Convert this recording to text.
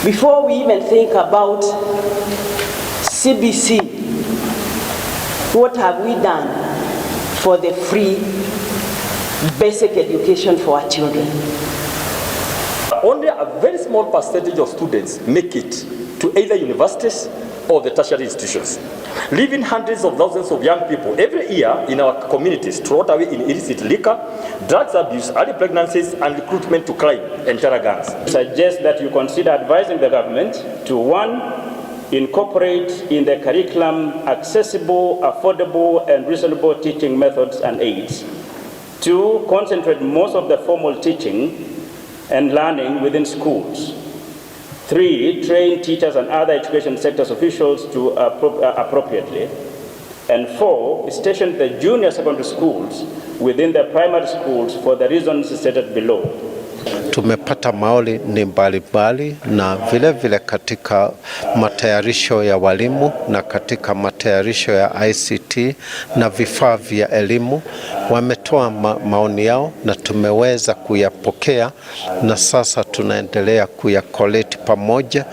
Before we even think about CBC, what have we done for the free basic education for our children? Only a very small percentage of students make it to either universities or the tertiary institutions, leaving hundreds of thousands of young people every year in our communities to rot away in illicit liquor, drugs abuse, early pregnancies, and recruitment to crime and terror gangs. Suggest that you consider advising the government to, one, incorporate in the curriculum accessible, affordable, and reasonable teaching methods and aids. Two, concentrate most of the formal teaching and learning within schools. Three, train teachers and other education sectors officials to appropriately. And four, station the junior secondary schools within the primary schools for the reasons stated below. Tumepata maoni ni mbalimbali na vile vile katika matayarisho ya walimu na katika matayarisho ya ICT na vifaa vya elimu wametoa maoni yao na tumeweza kuyapokea na sasa tunaendelea kuyacollate pamoja.